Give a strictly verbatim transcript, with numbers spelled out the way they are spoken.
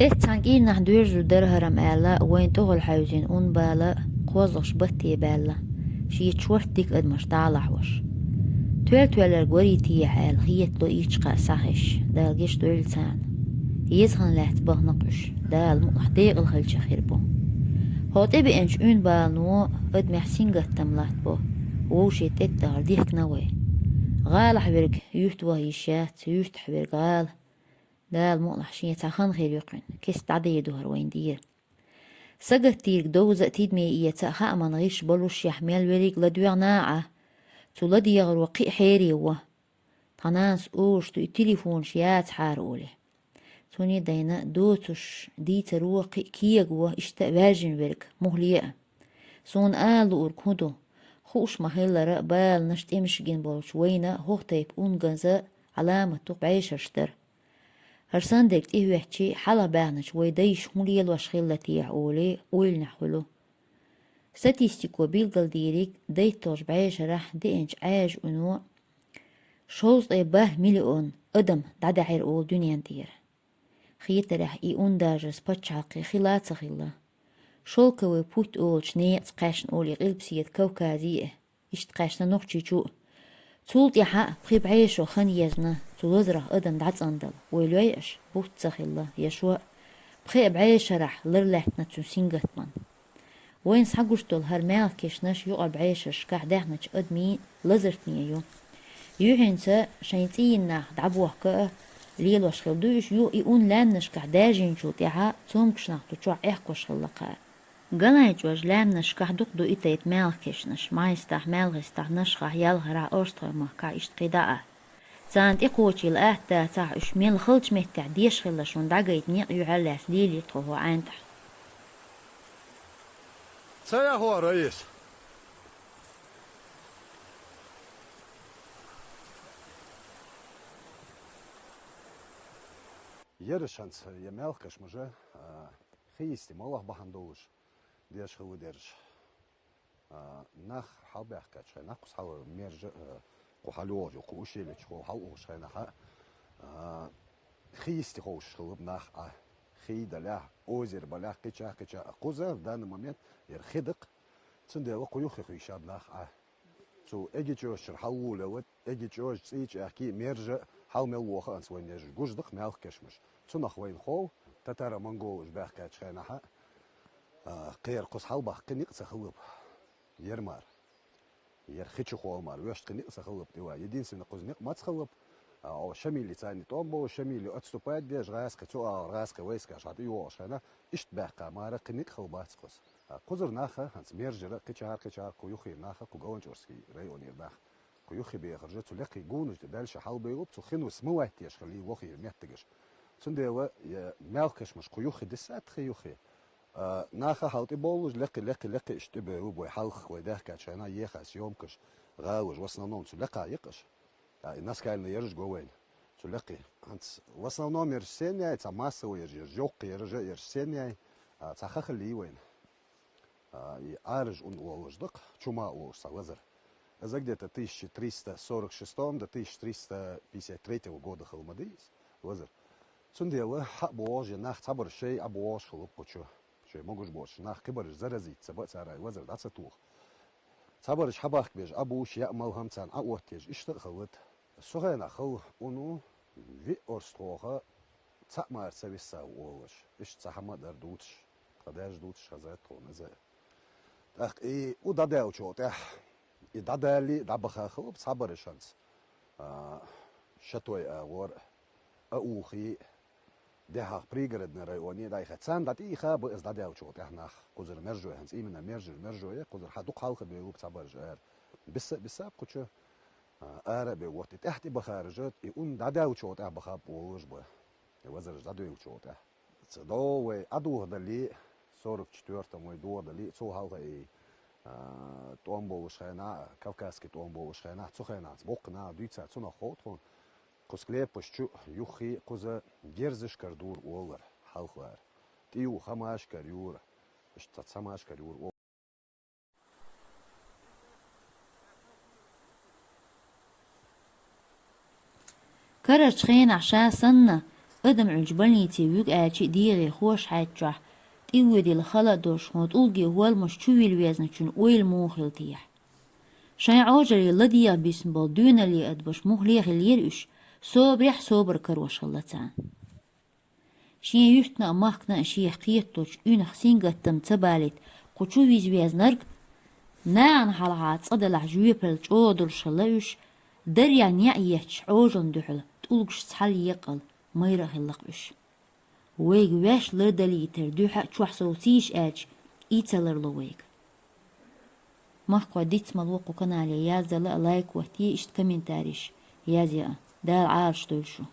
Эццхьана кӀирнахь доьрзур дара хӀара-м аьлла, вайна тӀехула хьаьвзина ун бала кхозлагӀчу батте баьлла, шен чорта дика адамаш дӀалахьош. Тоьл-тоьлларг варий техьа аьлла, хеталу ийрча кхаъ схьахезаш, Дала гечдойла царна. Еза хан лаьцна бахна-кх уьш, Дала мукъалахь декъала хилча хир бу. ХӀокху тӀебеанчу ун балано адамехь сингаттам латтабо, вовшийн тӀеттӀагӀар дихкина вай. ГӀалахь верг юьрта ваха йиш яц, юьртахь верг гӀала. Дала мукъалахь шен цхьа хан хир ю кхуьнан, кеста дӀадийр ду хӀара вайна дера. Сагатдийриг довза а, тидаме эца а хааман гӀирс болушшехь мел верриг а ладоьгӀна Ӏа. Цу ладегӀаро кхин а хьере во. Тхан нанас олуш ду и телефонаш яцахьара олий. Цунна а дайна доцуш дийцаро кхин а кегаво, иштта а ваьржина верг, мухӀле а. Суна ала луург хӀун ду? Хууш ма-хиллара, баланаш, тӀемаш гина болчу вайна хӀокху тайпа ун ганза Ӏаламат ду-кх бӀешераш дара. ХӀара санна дерг тӀехӀоьттича, хьалха баьхначу вай дайша хӀун лелош хилла техьа олий, ойланехь хуьлу. Статистико билгалдийриг, дайтталгӀачу бӀешарахь деанчу Ӏаьржа уно шовзткъе бархӀ миллион адам дӀадаьхьира олу дуьнен тӀера. Хетарехь, и ун дажаза пачхьалкхе хилла а ца хилла. Шёлковый путь олучу некъаца кхаьчна олу и Къилбаседа Кавказе а, иштта кхаьчна Нохчийчу а. Цул тӀаьхьа а пхи бӀешо хан езна цу лазарах адам дӀацӀандала, вай лоьй аша, бутт ца хилла, я шо а, пхи а бӀешарахь ларлаьттина цуьнан сингаттаман. Вайна схьагуш долу хӀара маьлхан кешнаш юкъара бӀешерашкахь даьхначу адамийн лазартне ю. Юьхьанца шайн цӀийннах дӀабохка а лелош хилла ду уьш, юха и ун лаьмнашкахь даьржинчул тӀаьхьа цомгушнах цу чохь Ӏехкош хилла кхара. Галайн чӀож лаьмнашкахь дукха ду и тайпа маьлхан кешнаш, МаьӀстахь, МаьлгӀистахь, Нашхахь, Ялхарахь, Орстхойн махкахь, иштта кхидӀа а. Царна тӀекхочийла атта дацахь уьш, мел халчу меттехь деш хилла шуна дӀагайта некъ юьхьар лаьцна лелий тхо хӀокху Ӏаьнтахь. Ца яхора иза. Ераш хӀанца я маьлхан кешнаш, а, хи йисте молох бахьана долуш деш хилла дерш. А, нах хьалабаьхкачу хенахь, кхуза хьала мержа, а, кху хьалайогӀуш ю, кху ущелье чу хьалаухуш хенахь, а, хи йисте ховшуш хилла нах, а, хи далехь, озеро балехь, кхечахь, кхечахь, а, кхуза в данный момент яра хи ду-кх, цундела кху юххе ховшуш нах, а. Цу Эгий чӀожчуьра хьалаволавелла, Эгий чӀожчу цӀий чу аьхкий, мержа хьала мел воху хӀанца вайна езаш гуш ду-кх маьлхан кешнаш. Цунах вайна хов, татаро-монголаша баьхкачу хенахь, а, кхера кхуза хьалабахка кхин некъ ца хилла бу. Яра мара. Яра хи чу хов мара, вешта кхин некъ ца хилла бу тӀе ван. Единственное, кхуза некъ маца хилла бу, а, о, Шамиле царна тӀом бовлуш, Шамиле отступать деш, гӀазкхи цу агӀор, гӀазкхи войскаш хьа тӀе йогӀуш хенахь, иштта баьхка мара кхин некъ хилла бац кхуза. А, кхузара нах а, хӀанца мержара, кхечахьара, кхечахьара, кху юххера нах а, кху Галанчожский районера нах а, кху юххе бехарш а, цу лекхий гонаш тӀе даьлча хьалабевлла бу, цу хино смывать деш хилла лохера меттигаш. Цундела, я, маьлхан кешнаш кху юххе диссад, хи юххе. А, нах а хьала тӀе бовлуш, лекхий, лекхий, лекхий иштта тӀе бевлла бу вай хьалха, вай даьхкачу хенахь ехаш съёмкаш, гӀалаш, в основном цу лекха ю-кх уьш. А, и наскальный ерш го вайна. Цу лекхий. ХӀанца в основном ерш семьяй, цхьа массовый ерш, ерш йоккха ерш, ерш семьяй, а, цхьа ха хилла ю вайна. А, и Ӏаьржа ун олуш ду-кх, чума олуш цхьа лазар. Иза где-то тысяча триста сорок шестом до тысяча триста пятьдесят третьего года хилла ма дий иза лазар. Цундела хьа а богӀуш, я нах цхьабарш шай а богӀуш хилла бу кху чу. Шай могуш боцуш нах кхибарш заразить ца ба цара и лазар дӀа ца тоха. Цхьабарш хьабахка беш а бу, шен яа малхам царна Ӏа оттаеш, иштта а хилла. Со хенахь хилла уно виъ орстхоха цхьаъ мара ца виссав олуш. Иштта цхьа хӀама а дара дуцуш, тхан даьржа дуцуш хезар тхуна иза. ТӀаккха и у дӀадаьллачул тӀаьхьа, и дӀадаллий, дӀабаха хилла бу цхьабарш хӀанца, а, Шатой агӀор а, Аухий, дехьа Пригородный районе дӀаиха. Царна дӀатӀеиха бу иза дӀадаьллачул тӀаьхьа нах. Кхузара мержой хӀанца, именно мержара мержой, кхузара хьа дукха хьалха бевлла бу цхьабарш ара. Бисса а бисса бу кху чу, а, ара а бевлла. Вот и тӀаьхьа тӀе бахараш а, и ун дӀадаьллачул тӀаьхьа баха бу олуш бу. И лазарш дӀадоьллачул тӀаьхьа. Ца до вай Ӏадохадаллий, сорок четвёртом вай дохадаллий, цул хьалха и, а, тӀом болуш хенахь, кавказский тӀом болуш хенахь, цу хенахь боккха наха дуьйцар цунах хов тхуна. Кху склепаш чу юххе кхуза герзаш карадора олар, хьалхара. ТӀе юха хамаш карайора. Иштта цхьа хамаш карайора. Карарчу хенахь ша санна, Адам Ӏуьллуш больнице вуьгу аьлча а дегӀе хош хьаьдчахь, тӀе воьдийла хала а долуш, хӀун тӀулге хӀолмаш чувийла везначун ойла муха хила техьа? Шайн Ӏожалле ладегӀа бисина болу доьналле адамаш муххале а хиллера уьш, собарехь собар карош хилла царна. Шен юьртана а, махкана а шех кхеталучу уьнах сингаттам ца балийта кху чу вижа везнарг, нахана хьалха цкъа делахь жоьпалла чӀогӀа долуш хилла уьш, дарехь неӀ етташ Ӏожаллина дуьхьал тӀулгаш цхьаьна екъал майра а хилла-кх уьш. Вайга ваьш лардалийтар дуьхьа а чохь совцийша аьлча, и ца ларло вайга. Махкахой, дицмалво кху канале, яздала а, лайк оттае, иштта комментарийш язъе а. Дала Ӏалаш дойла шу.